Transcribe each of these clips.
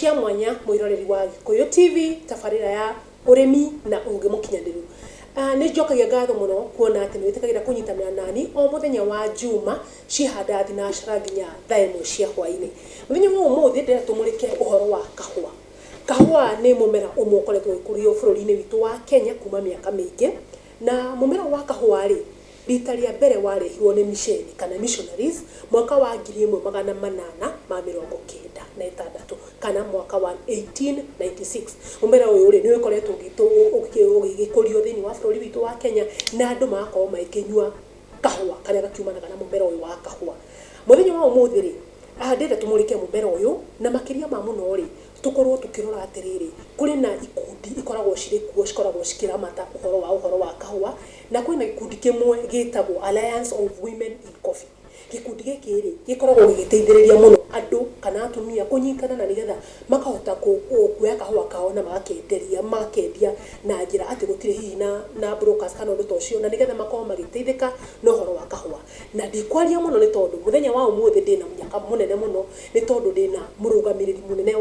Cia mwanya mwĩroreri wa Gĩkũyũ TV, tabarĩra ya ũrĩmi na ũgĩ mũkinyanĩru. Nĩ njokagia ngatho mũno kuona atĩ nĩ wĩtĩkagĩra kũnyitanĩra nani o mũthenya wa Njuma cihanda thinacara nginya thaa 1 cia hwaĩ-inĩ. Mũthenya wa ũmũthĩ ndĩrenda tũmũrĩke ũhoro wa kahũa. Kahũa nĩ mũmera ũmwe ũkoretwo ũgĩkũrio bũrũri-inĩ witũ wa Kenya kuma mĩaka mĩingĩ, na mũmera wa kahũa rĩ, rita rĩa mbere warehirwo nĩ miceni kana missionaries mwaka wa 1896 kana mwaka wa 1896. Mũmera ũyũ rĩ, nĩ ũkoretwo ũgĩkũrio thĩinĩ wa bũrũri witũ wa Kenya na andũ magakorwo makĩnyua kahũa karĩa gakiumanaga na mũmera ũyũ wa kahũa. Mũthenya wa ũmũthĩ rĩ, ndĩrenda tũmũrĩke mũmera ũyũ na makĩria ma mũno rĩ, tũkorwo tũkĩrora atĩrĩrĩ, kũrĩ na ikundi ikoragwo cirĩ kuo cikoragwo cikĩramata ũhoro wa kahũa, na kwĩna gĩkundi kĩmwe gĩtagwo Alliance of Women in Coffee. Gĩkundi gĩkĩ rĩ, gĩkoragwo gĩgĩteithĩrĩria mũno andũ kana atumia kũnyitana na nĩgetha makahota kuoya kahũa kao na magakenderia magakendia na njĩra atĩ gũtirĩ hihi na brokers kana ũndũ ta ũcio, na nĩgetha makorwo magĩteithĩka na ũhoro wa kahũa. Na ndikwaria mũno nĩ tondũ mũthenya wa ũmũthĩ ndĩna mũnyaka mũnene mũno, nĩ tondũ ndĩna mũrũgamĩrĩri mũnene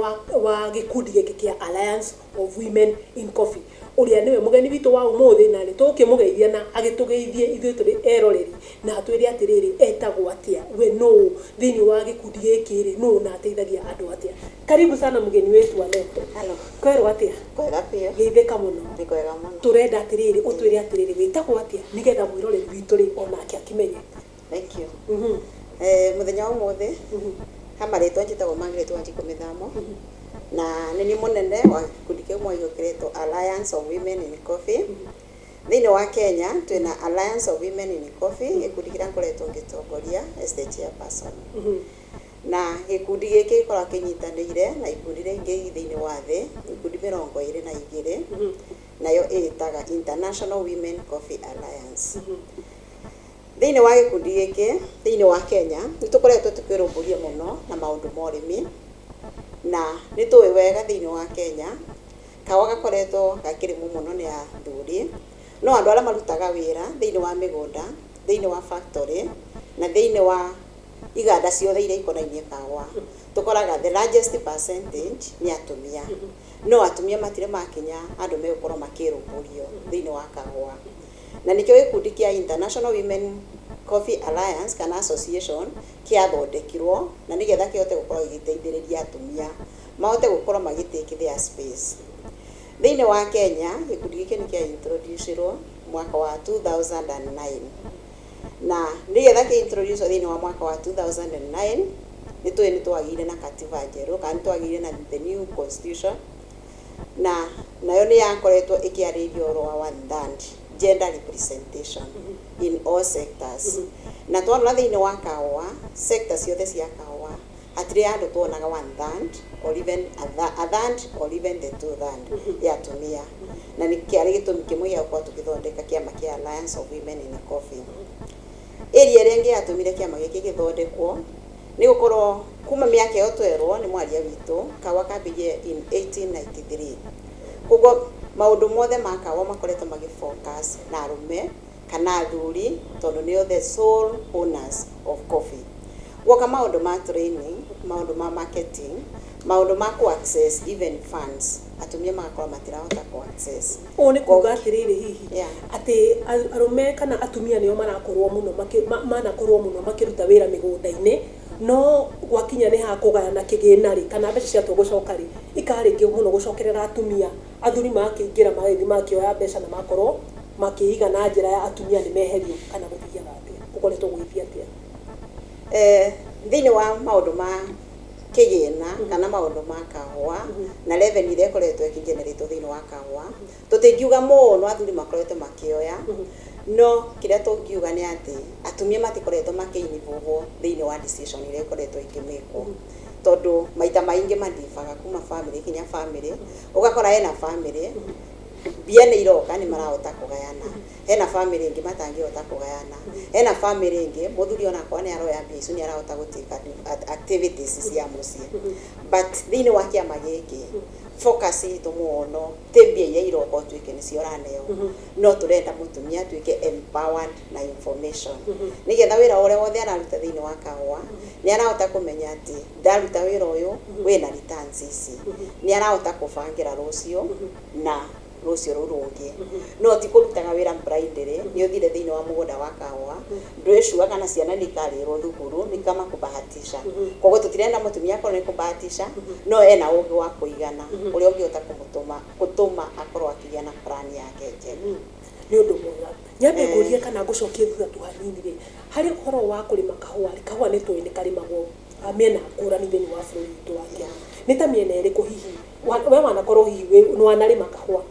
wa gĩkundi gĩkĩ kĩa Alliance of Women in Coffee, ũrĩa nĩwe mũgeni witũ wa ũmũthĩ, na nĩ tũgũkĩmũgeithia na agĩtũgeithie ithuĩ tũrĩ eroreri na atwĩre atĩrĩrĩ, etagwo atĩa, we nũ thĩinĩ wa gĩkundi gĩkĩ rĩ, nũ na ateithagia andũ atĩa. Karibu sana mũgeni wetu wa leo. Halo. Kwerwo atĩa? Kwega biũ. Geithĩka mũno. Nĩ kwega mũno. Tũrenda atĩrĩrĩ, ũtwĩre atĩrĩrĩ, wĩtagwo atĩa, nĩgetha mwĩroreri witũ rĩ, onake akĩmenye. Thank you. Mũthenya wa ũmũthĩ ha marĩtwa njĩtagwo Margaret Wanjikũ Mĩthamo na nĩ niĩ mũnene wa gĩkundi kĩmwe gĩkĩrĩtwo Alliance of Women in Coffee. Thĩinĩ wa Kenya twĩna Alliance of Women in Coffee, gĩkundi kĩrĩa ngoretwo ngĩtongoria as the chairperson. Na gĩkundi gĩkĩ gĩkoragwo kĩnyitanĩire na ikundi iria ingĩ thĩinĩ wa thĩ, ikundi 22, nayo ĩĩtaga International Women Coffee Alliance. Thĩinĩ wa gĩkundi gĩkĩ thĩinĩ wa Kenya nĩ tũkoretwo tũkĩrũmbũria mũno na maũndũ ma ũrĩmi, na nĩ tũĩ wega thĩinĩ wa Kenya kahũa gakoretwo gakĩrĩmwo mũno nĩ athuri, no andũ arĩa marutaga wĩra thĩinĩ wa mĩgũnda, thĩinĩ wa factory na thĩinĩ wa iganda ciothe iria ikonainie kahũa, tũkoraga the largest percentage nĩ atumia. No atumia matirĩ makinya andũ megũkorwo makĩrũmbũrio thĩinĩ wa kahũa, na nĩkĩo gĩkundi kĩa International Women Coffee Alliance kana Association kĩathondekirwo, na nĩgetha kĩhote gũkorwo gĩgĩteithĩrĩria atumia mahote gũkorwo magĩ take their space. Thĩinĩ wa Kenya gĩkundi gĩkĩ nĩ kĩa introducirwo mwaka wa 2009, na nĩgetha kĩ introduce thĩinĩ wa mwaka wa 2009, nĩ tũĩ nĩ twagĩire na katiba njerũ kana nĩ twagĩire na the new constitution, na nayo nĩ yakoretwo ĩkĩarĩria ũhoro wa one third gender representation in all sectors. Na twarora thĩinĩ wa kahũa, sector ciothe cia kahũa, hatirĩ handũ tuonaga one third or even a third or even the two third ya atumia, na nĩ kĩarĩ gĩtũmi kĩmwe gĩa gũkorwo tũgĩthondeka kĩama kĩa Alliance of Women in Coffee. Area ĩrĩa ĩngĩ yatũmire kĩama gĩkĩ gĩthondekwo nĩ gũkorwo kuma mĩaka ĩyo twerwo nĩ mwaria witũ, kahũa kambĩrĩirie in 1893, koguo maũndũ mothe ma kahũa makoretwo magĩ focus na arũme kana athuri, tondũ nĩo the sole owners of coffee. Guoka maũndũ ma training, maũndũ ma marketing, maũndũ ma ku access even funds, atumia magakorwo matirahota ku access. Ũũ nĩ kuga atĩrĩrĩ, hihi atĩ arũme kana atumia nĩo marakorwo mũno manakorwo mũno makĩruta wĩra mĩgũnda-inĩ, no gwakinya nĩ ha kũgayana kĩgĩna rĩ, kana mbeca ciatua gũcoka rĩ, ikarĩngĩ mũno gũcokerera atumia, athuri makĩingĩra magĩthiĩ makĩoya mbeca na makorwo makĩiga na njĩra ya atumia nĩ meherio, kana gũthiaga atĩa, gũkoretwo gũgĩthiĩ atĩa? Thĩinĩ wa maũndũ ma kĩgĩna kana maũndũ ma kahũa na revenue ĩrĩa ĩkoretwo ĩkĩgeneratwo thĩinĩ wa kahũa, tũtingiuga mũno athuri makoretwo makĩoya, no kĩrĩa tũngiuga nĩ atĩ atumia matikoretwo makĩ-involve thĩinĩ wa decision iria ikoretwo ikĩmĩkwo, tondũ maita maingĩ mandibaga kuma family nginya family. Ũgakora hena family mbia nĩ iroka, nĩ marahota kũgayana, hena family ĩngĩ matangĩhota kũgayana, hena family ĩngĩ mũthuri onakorwo nĩ aroya mbia icio nĩ arahota gũtika activities cia mũciĩ. But thĩinĩ wa kĩama gĩkĩ Focus itũ mũno ti mbia iria iroka ũtuĩke nĩcio ũraneo, no tũrenda mũtumia atuĩke empowered na information, nĩgetha wĩra ũrĩa wothe araruta thĩinĩ wa kahũa nĩ arahota kũmenya atĩ ndaruta wĩra ũyũ wĩna returns ici, nĩ arahota kũbangĩra rũciũ na rũciũ rũu rũngĩ, no ti kũrutaga wĩra blindly. Nĩ ũthire thĩinĩ wa mũgũnda wa kahũa, ndwĩcua kana ciana nĩ ikarĩrwo thukuru, ni kama kubahatisha. Koguo tũtirenda mũtumia akorwo nĩ kubahatisha, no ena ũgĩ wa kũigana ũrĩa ũngĩhota kũmũtũma gũtũma akorwo akĩgĩa na plan yake njega. Nĩ ũndũ mwega. Nyambe ngũrie kana ngũcokie thutha tu hanini rĩ, harĩ ũhoro wa kũrĩma kahũa rĩ, kahũa nĩ tũĩ nĩ karĩmagwo mĩena ngũrani thĩinĩ wa bũrũri witũ wa Kenya. Nĩ ta mĩena ĩrĩkũ hihi we wanakorwo hihi nĩ wanarĩma kahũa?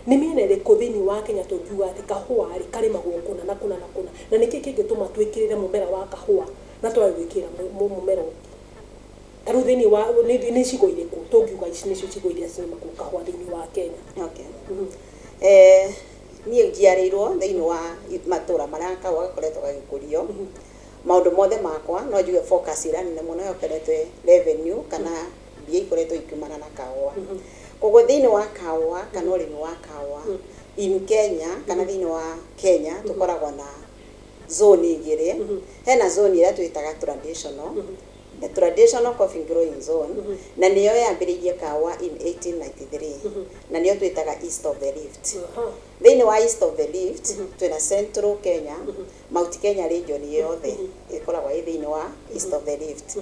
Nĩ mĩena ĩrĩkũ thĩinĩ wa Kenya tũngiuga atĩ kahũa rĩ karĩmagwo kũna na kũna na kũna, na nĩkĩ kĩngĩtũma twĩkĩrĩre mũmera wa kahũa na twage gwĩkĩrĩra mũmera ũngĩ? Ta rĩu thĩinĩ wa nĩ icigo irĩkũ tũngiuga ici nĩcio icigo iria cirĩmagwo kahũa thĩinĩ wa Kenya? Okay. Niĩ njiarĩirwo thĩinĩ wa matũra marĩa kahũa gakoretwo gagĩkũrio. Maũndũ mothe makwa, no njuge focus ĩrĩa nene mũno yokerete revenue kana mbia ikoretwo ikiumana na kahũa. Koguo thĩinĩ wa kahũa kana ũrĩmi wa kahũa in Kenya kana thĩinĩ wa Kenya, tũkoragwo na zone igĩrĩ. Hena zone ĩrĩa twĩtaga traditional, the traditional coffee growing zone, na nĩyo yambĩrĩirie kahũa in 1893, na nĩyo twĩtaga East of the Rift. Thĩinĩ wa East of the Rift twĩna Central Kenya, Mount Kenya region yothe ĩkoragwo ĩ thĩinĩ wa East of the Rift.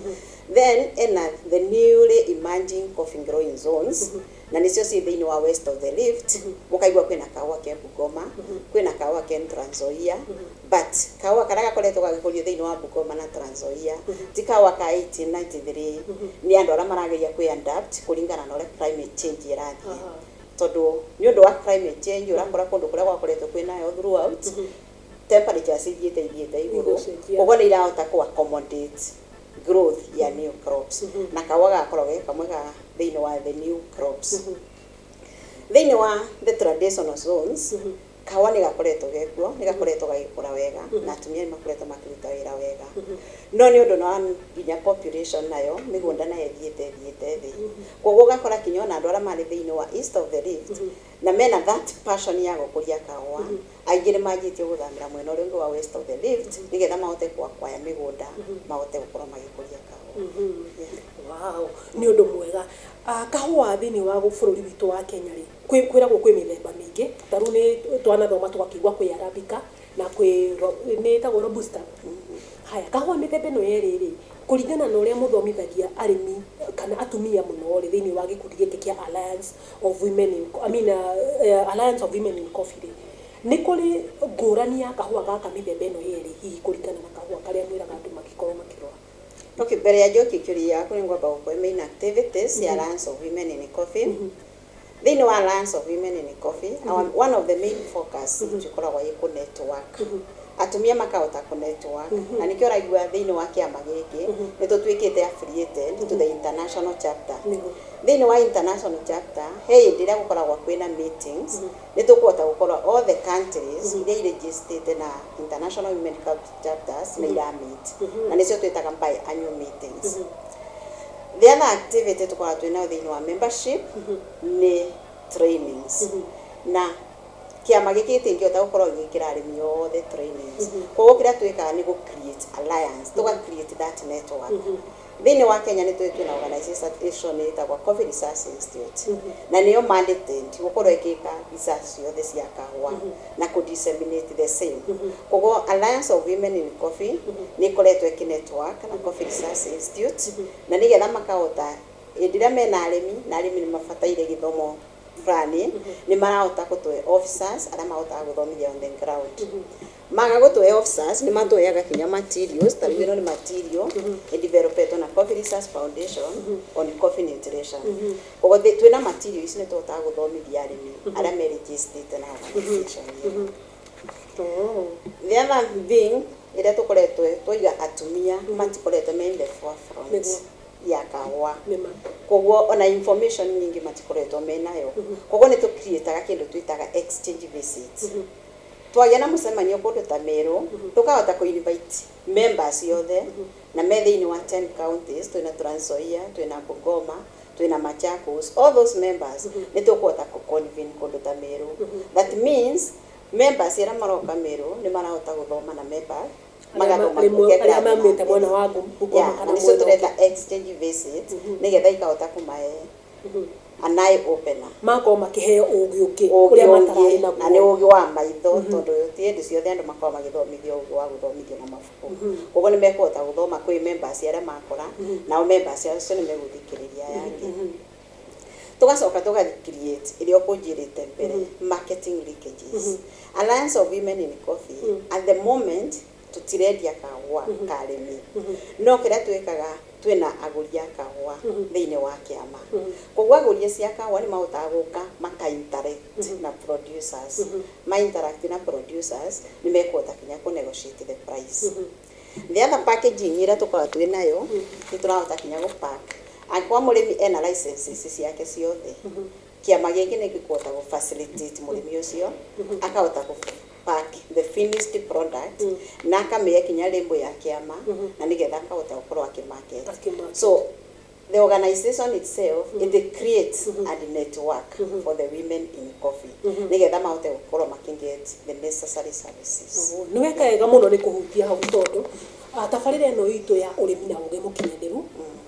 Then ena the newly emerging coffee growing zones, na nĩcio ciĩ thĩinĩ wa West of the Rift. Mũkaigua kwĩna kahũa ke Bungoma, kwĩna kahũa ke Trans Nzoia, but kahũa karĩa gakoretwo gagĩkũrio thĩinĩ wa Bungoma na Trans Nzoia ti kahũa ka 1893. Nĩ andũ arĩa marageria kwĩ adapt kũringana na ũrĩa climate change ĩrathiĩ, tondũ nĩ ũndũ wa climate change ũrakora kũndũ kũrĩa gwakoretwo kwĩnayo throughout, temperatures ithiĩte igũrũ. Igũcenjia. Koguo nĩ irahota kũ accommodate growth ya new crops, na kahũa gagakorwo ge kamwe ga thĩinĩ wa the new crops. Thĩinĩ wa the traditional zones, kahũa nĩ gakoretwo gekuo, nĩ gakoretwo gagĩkũra wega, na atumia nĩ makoretwo makĩruta wĩra wega, no nĩ ũndũ wa nginya population nayo mĩgũnda nayo ĩthiĩte thĩ. Koguo ũgakora kinya ona andũ arĩa marĩ thĩinĩ wa East of the Rift na mena that passion ya gũkũria kahũa, aingĩ nĩ manjĩtie gũthamĩra mwena ũrĩa ũngĩ wa West of the Rift, nĩgetha mahote kwakwaya mĩgũnda, mahote gũkorwo magĩkũria kahũa. Wow, nĩ ũndũ mwega. Kahũa thĩinĩ wa bũrũri witũ wa Kenya rĩ, kwĩragwo kwĩ mĩthemba mĩingĩ. Ta rĩu nĩ twanathoma tũgakĩigua kwĩ Arabica na kwĩ nĩ ĩtagwo Robusta. Haya, kahũa mĩthemba ĩno yerĩ rĩ, kũringana na ũrĩa mũthomithagia arĩmi kana atumia mũno rĩ, thĩinĩ wa gĩkundi gĩkĩ kĩa Alliance of Women in, I mean, Alliance of Women in Coffee rĩ, nĩ kũrĩ ngũrani ya kahũa gaka mĩthemba ĩno yerĩ hihi kũringana na kahũa karĩa mwĩraga andũ magĩkorwo makĩrora? Okay, mbere ya njokie kĩũria gĩaku, nĩ ngwamba gũkũhe main activities ya Alliance of Women in Coffee. Thĩinĩ wa Alliance of Women in Coffee, one of the main focus tũkoragwo ĩ kũ network, atumia makahota kũ network, na nĩkĩo ũraigua thĩinĩ wa kĩama gĩkĩ nĩ tũtuĩkĩte affiliated to the international chapter. Thĩinĩ wa international chapter, he hĩndĩ ĩrĩa gũkoragwo kwĩna meetings, nĩ tũkũhota gũkorwo all the countries iria irejistĩte na international women club chapters nĩ ira meet, na nĩcio twĩtaga bi-annual meetings. The other activity tũkoragwo twĩnayo thĩinĩ wa membership nĩ trainings, na kĩama gĩkĩ gĩtingĩhota gũkorwo gĩgĩkĩra arĩmi othe trainings. Koguo kĩrĩa twĩkaga nĩ gũ create alliance, tũga create that network. Thĩinĩ wa Kenya nĩ tũĩ twĩna organization ĩtagwo Coffee Research Institute, na nĩyo mandated gũkorwo ĩgĩka research ciothe cia kahũa na kũ disseminate the same. Koguo Alliance of Women in Coffee nĩ ĩkoretwo ĩkĩ network na Coffee Research Institute, na nĩgetha makahota hĩndĩ ĩrĩa mena arĩmi na arĩmi nĩ mabataire gĩthomo fulani, nĩ marahota gũtũhe officers arĩa mahotaga gũthomithia on the ground. Maga gũtũhe officers, nĩ matũheaga kinya materials. Ta rĩu ĩno nĩ material ĩdevelopetwo na Coffee Research Foundation on coffee nutrition. Koguo twĩna material ici, nĩ tũhotaga gũthomithia arĩmi arĩa me registered na organization ĩyo. The other thing ĩrĩa tũkoretwo twaiga, atumia matikoretwo me in the forefront ya kahũa. Koguo ona information nyingĩ matikoretwo menayo. Koguo nĩ tũcreataga kĩndũ twĩtaga exchange visits. Twagĩa na mũcemanio kũndũ ta Meru, tũkahota kũ invite members othe na me thĩinĩ wa 10 counties. Twĩna Trans Nzoia, twĩna Bungoma, Twina Machakos, all those members nĩ tũkũhota kũ convene kũndũ ta Meru. That means members arĩa maroka Meru nĩ marahota gũthoma na members magathoma kĩrĩa arĩa kĩrathiĩ na maumĩte mbere. Mwena wa Bungoma Yeah, na kana nĩcio mwena tũreta exchange visit, nĩgetha ikahota kũmahe an eye opener. Makorwo makĩheo ũgĩ ũngĩ ũgĩ ũrĩa matararĩ ũngĩ na nĩ naguo. Ũgĩ wa maitho, tondũ ti hĩndĩ ciothe andũ makoragwo magĩthomithio ũgĩ wa gũthomithio na mabuku. Koguo nĩ mekũhota gũthoma kwĩ members arĩa makora, nao members acio nĩ megũthikĩrĩria aya angĩ. Tugacoka tũga create ĩrĩa ũkũnjĩrĩte mbere, marketing linkages. Alliance of Women in Coffee, at the moment tũtirendia kahũa ka arĩmi, no kĩrĩa twĩkaga, twĩna agũri a kahũa thĩinĩ wa kĩama. Koguo agũri acio a kahũa nĩ mahotaga gũka maka interact na producers. Ma interact na producers, nĩ mekũhota kinya kũ negotiate the price. The other packaging ĩrĩa tũkoragwo twĩ nayo, nĩ tũrahota kinya gũ pack. Angĩkorwo mũrĩmi ena licenses ciake ciothe, kĩama gĩkĩ nĩ gĩkũhota gũ facilitate mũrĩmi ũcio akahota gũ pack the finished product na akamĩhe kinya label ya kĩama, na nĩgetha akahota gũkorwo akĩmarket. Akĩmarket. So the organization itself, it creates a network for the women in coffee, nĩgetha mahote gũkorwo makĩget the necessary services. Nĩ weka wega mũno nĩ kũhutia hau, tondũ tabarĩra ĩno itũ ya ũrĩmi na ũgĩ mũkinyanĩru,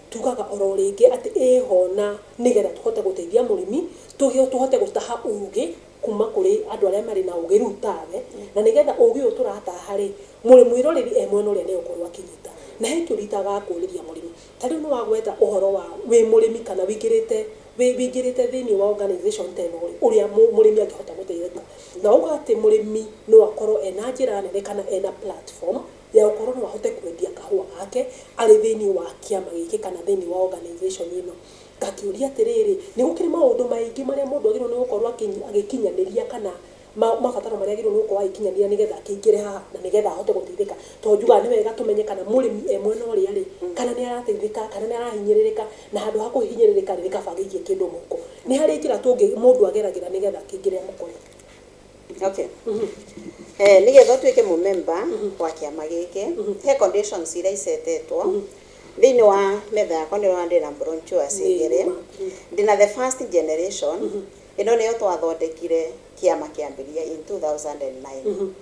tugaga oro rĩngĩ atĩ ĩho na nĩgetha tũhote gũteithia mũrĩmi, tũhote gũtaha ũgĩ kuma kũrĩ andũ arĩa marĩ na ũgĩ rĩu tawe, na nĩgetha ũgĩ ũyũ tũrataha rĩ, mũrĩ mwĩroreri e mwena ũrĩa nĩ ũkorwo akĩnyita. Na he kĩũria itagakũrĩria mũrĩmi ta rĩu, nĩ wagweta ũhoro wa wĩ mũrĩmi kana wĩingĩrĩte thĩinĩ wa organization ta ĩno rĩ, ũrĩa mũrĩmi angĩhota gũteithĩka, na uga atĩ mũrĩmi no akorwo ena njĩra nene kana ena platform ya gũkorwo no ahote kwendia kahũa gake arĩ thĩinĩ wa kĩama gĩkĩ kana thĩinĩ wa organization ĩno. Ngakĩũria atĩrĩrĩ, nĩ gũkĩrĩ maũndũ maingĩ marĩa mũndũ agĩrĩirwo nĩ gũkorwo agĩkinyanĩria, kana mabataro marĩa agĩrĩirwo nĩ gũkorwo agĩkinyanĩria nĩgetha akĩingĩre haha na nĩgetha ahote gũteithĩka? Tondũ njugaga nĩ wega tũmenye kana mũrĩmi e mwena ũrĩa rĩ, kana nĩ arateithĩka kana nĩ arahinyĩrĩrĩka, na handũ ha kũhinyĩrĩrĩka rĩ, nĩ kaba agĩikie kĩndũ mũhuko. Nĩ harĩ njĩra tũngĩ mũndũ ageragĩra nĩgetha akĩingĩre mũkore? Okay, nĩgetha ũtuĩke mũmemba wa kĩama gĩkĩ, he conditions iria icetetwo. Thĩinĩ wa metha yakwa nĩ ũrona ndĩna brochures igĩrĩ. Ndĩna the first generation, ĩno nĩyo twathondekire kĩama kĩambĩrĩria in 2009,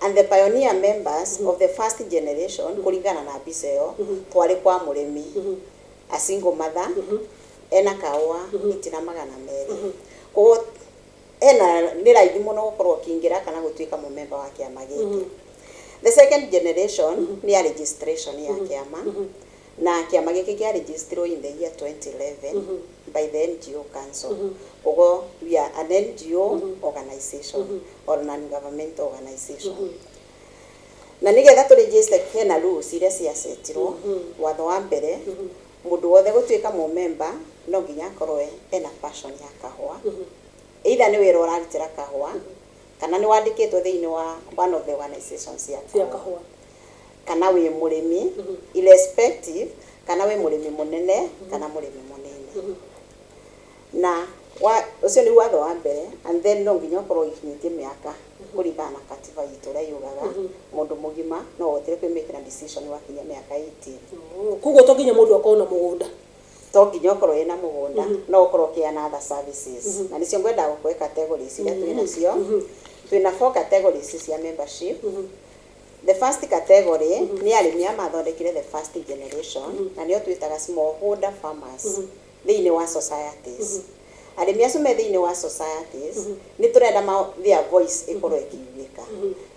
and the pioneer members of the first generation, kũringana na mbica ĩyo, twarĩ kwa mũrĩmi, a single mother ena kahũa itina 200. Koguo ena nĩ raithi mũno gũkorwo ũkĩingĩra kana gũtuĩka mũmemba wa kĩama gĩkĩ. The second generation nĩ ya registration ya kĩama, na kĩama gĩkĩ kĩa registerwo in the year 2011 by the NGO Council. Koguo we are an NGO organization or non-governmental organization, na nĩgetha tũ register hena rules iria ciacetirwo. Watho wa mbere, mũndũ wothe gũtuĩka mũmemba no nginya akorwo ena passion ya kahũa, either nĩ wĩra ũrarutĩra kahũa kana nĩ wandĩkĩtwo thĩinĩ wa one of the organizations ya cia kahũa, kahũa, kana wĩ mũrĩmi, irrespective kana wĩ mũrĩmi mũnene kana mũrĩmi mũnini. Na ũcio nĩ watho wa mbere. And then no nginya ũkorwo ũkinyĩtie mĩaka kũringana na katiba itũ ũrĩa yugaga, mũndũ mũgima no ũhotire kwĩmĩkĩra decision wakinya mĩaka 18. Oh, koguo to nginya mũndũ akorwo na mũgũnda? To nginya ũkorwo wĩna mũgũnda, no ũkorwo ũkĩheana other services, na nĩcio ngwendaga gũkũhe categories iria twĩ nacio. Twĩna four categories cia membership. The first category nĩ arĩmi aya mathondekire the first generation, na nĩo twĩtaga smallholder farmers thĩinĩ wa societies. Arĩmi acio me thĩinĩ wa societies, nĩ tũrenda their voice ĩkorwo ĩkĩiguĩka,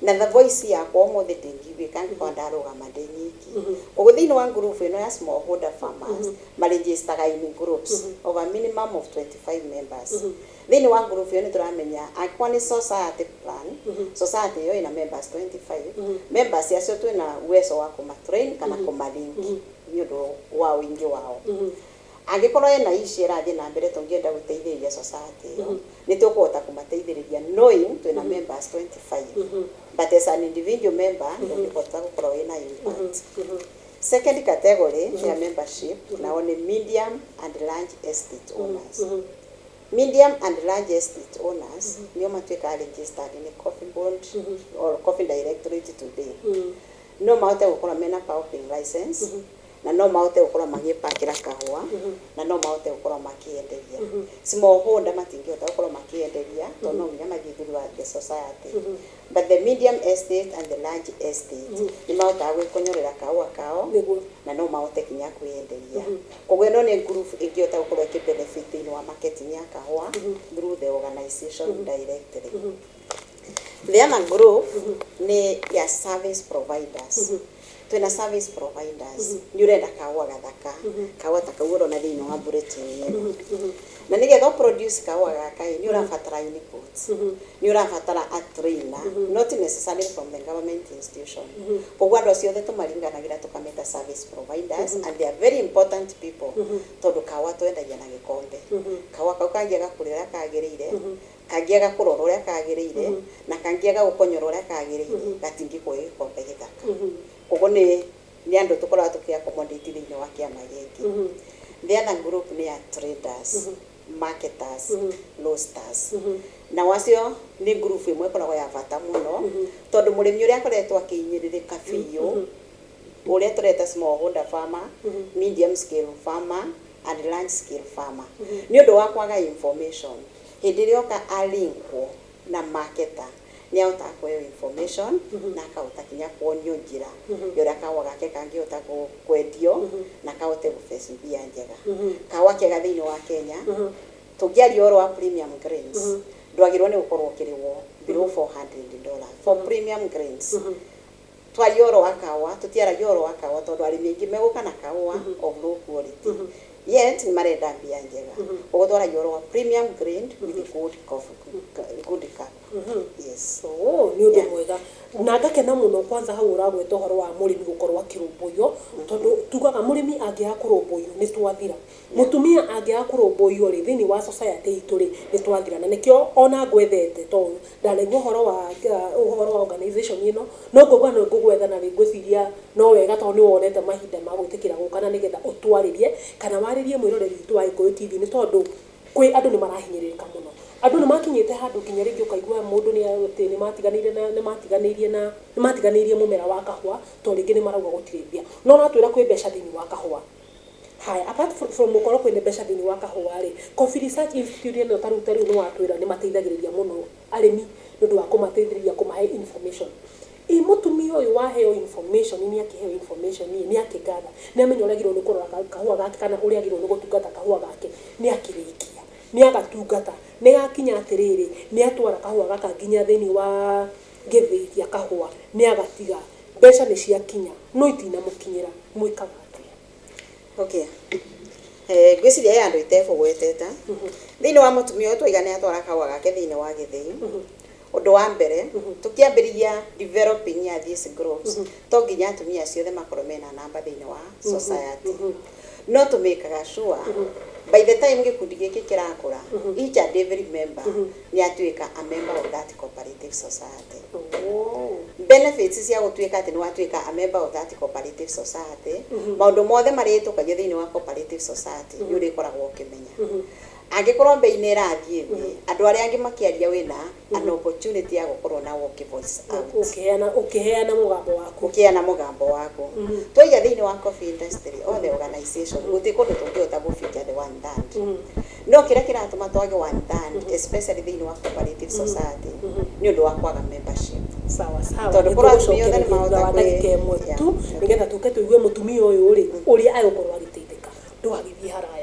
na the voice yakwa ũmũthĩ ndĩngĩiguĩka angĩkorwo ndarũgama ndĩ nyiki. Koguo thĩinĩ wa group ĩno ya smallholder farmers, maregistaga in groups of a minimum of 25 members. Thĩinĩ wa group ĩyo nĩ tũramenya angĩkorwo nĩ society plan, society ĩyo ĩna members 25, members acio twĩna uwezo wa kũmatrain kana kũmalink nĩ ũndũ wa ũingĩ wao. Angĩkorwo ena issue ĩrathiĩ na mbere tũngĩenda gũteithĩrĩria society ĩyo, nĩ tũkũhota kũmateithĩrĩria knowing twĩna members 25, but as an individual member ndũngĩhota gũkorwo wĩna impact. Second category ya membership nao nĩ medium and large estate owners. Medium and large estate owners nĩo matuĩkaga registered nĩ Coffee Board or Coffee Directorate today. No mahote gũkorwo mena pulping license. Na no mahote gũkorwo magĩpakĩra kahũa na no mahote gũkorwo makĩenderia smallholder. Matingĩhota gũkorwo makĩenderia tondũ no nginya mathiĩ through the society, but the medium estate and the large estate nĩ mahotaga gwĩkonyorera kahũa kao na no mahote kinya kwĩenderia. Koguo ĩno nĩ group ĩngĩhota gũkorwo ĩkĩ benefit thĩinĩ wa marketing ya kahũa through the organization directly. The other group nĩ ya service providers. Twĩna service providers. Nĩ ũrenda kahũa gathaka, kahũa ta kau ũrona thĩinĩ wa bulletin ĩno, na nĩgetha ũproduce kahũa gaka ĩ, nĩ ũrabatara inputs, nĩ ũrabatara a trainer, not necessarily from the government institution. Koguo andũ acio othe tũmaringanagĩra tũkameta service providers, and they are very important people tondũ kahũa twendagia na gĩkombe. Kahũa kau kangĩaga kũrĩa ũrĩa kagĩrĩire, kangĩaga kũrora ũrĩa kagĩrĩire, na kangĩaga gũkonyora ũrĩa kagĩrĩire, gatingĩkũhe gĩkombe gĩthaka. Koguo nĩ andũ tũkoragwo tũkĩ accommodate thĩinĩ wa kĩama gĩkĩ. The other group nĩ ya traders, marketers, roasters. Na acio nĩ group ĩmwe ĩkoragwo ya bata mũno tondũ mũrĩmi ũrĩa akoretwo akĩhinyĩrĩrĩka biũ, ũrĩa tũreta smallholder farmer, medium scale farmer and large scale farmer, nĩ ũndũ wa kwaga information, hĩndĩ ĩrĩa oka alinkwo na marketer, nĩ ahotaga kũheo information na akahota kinya kuonio njĩra ya ũrĩa kahũa gake kangĩhota kwendio na kahote gũfetch mbia njega. Kahũa kega thĩinĩ wa Kenya, tũngĩaria ũhoro wa premium grains, ndwagĩrĩirwo nĩ gũkorwo ũkĩrĩhwo below $400 for premium grains. Twaria ũhoro wa kahũa, tũtiaragia ũhoro wa kahũa tondũ arĩmi aingĩ megũka na kahũa of low quality, yet nĩ marenda mbia njega. Koguo twaragia ũhoro wa premium grain with good coffee, good cup, yes. Oh, nĩ ũndũ mwega na ngakena mũno. Kwanza hau ũragweta ũhoro wa mũrĩmi gũkorwo akĩrũmbũiyo, tondũ tugaga mũrĩmi angĩaga kũrũmbũiyo nĩ twathira, mũtumia angĩaga kũrũmbũiyo rĩ thĩinĩ wa society itũ rĩ, nĩ twathira. Na nĩkĩo ona ngwethete, tondũ ndanaigua ũhoro wa organization ĩno, no ngũigua nĩ ngũgwetha na rĩ ngwĩciria no wega tondũ nĩ wonete mahinda ma gwĩtĩkĩra gũka na nĩgetha ũtwarĩrie kana warĩrie mwĩroreri witũ wa Gĩkũyũ TV, nĩ tondũ kwĩ andũ nĩ marahinyĩrĩrĩka mũno. Andũ nĩ makinyĩte handũ nginya rĩngĩ ũkaigua mũndũ nĩ atĩ nĩ matiganĩire na nĩ matiganĩirie na nĩ matiganĩirie mũmera wa kahũa tondũ rĩngĩ nĩ marauga gũtirĩ mbia, no ũratwĩra kwĩ mbeca thĩinĩ wa kahũa. Haya, apart from gũkorwo kwĩna mbeca thĩinĩ wa kahũa rĩ, Coffee Research Institute ĩno ta rĩu nĩ watwĩra nĩ mateithagĩrĩria mũno arĩmi nĩ ũndũ wa kũmateithĩrĩria kũmahe information. Ĩ mũtumia ũyũ waheo information, nĩ akĩheo information ĩ, nĩ akĩgatha, nĩ amenya ũrĩa agĩrĩirwo nĩ kũrora kahũa gake kana ũrĩa agĩrĩirwo nĩ gũtungata kahũa gake, nĩ akĩrĩkia, nĩ agatungata, nĩ gakinya atĩrĩrĩ, nĩ atwara kahũa gaka nginya thĩinĩ wa gĩthĩi gĩa kahũa, nĩ agatiga, mbeca nĩ ciakinya no itinamũkinyĩra, mwĩkaga atĩa? Okay, ngwĩciria he andũ itekũgwetete thĩinĩ wa mũtumia ũyũ twaiga nĩ atwara kahũa gake thĩinĩ wa gĩthĩi. Ũndũ wa mbere, tũkĩambĩrĩria developing ya these groups, to nginya atumia acio othe makorwo mena namba thĩinĩ wa society, no tũmĩkaga sure by the time gĩkundi gĩkĩ kĩrakũra, each and every member nĩ atuĩka a member of that cooperative society. Benefits cia gũtuĩka atĩ nĩ watuĩka a member of that cooperative society, maũndũ mothe marĩhĩtũkagio thĩinĩ wa cooperative society nĩ ũrĩkoragwo ũkĩmenya. Angĩkorwo mbei nĩ ĩrathiĩ thĩ, andũ arĩa angĩ makĩaria, wĩna an opportunity ya gũkorwo nawe ũkĩ voice out. Ũkĩheana mũgambo waku. Ũkĩheana mũgambo waku. Twaiga thĩinĩ wa coffee industry, all the organization, gũtirĩ kũndũ tũngĩhota gũfikia the one third, no kĩrĩa kĩratũma twage one third, especially thĩinĩ wa cooperative society, nĩ ũndũ wa kwaga membership. Sawa sawa. Tondũ korwo atumia othe Nĩtũgũcokereria thutha wa nĩmahota ndagĩka ĩmwe tu nĩgetha tũke tũigue mũtumia ũyũ rĩ ũrĩa agũkorwo agĩteithĩka. Ndũgagĩthiĩ haraya.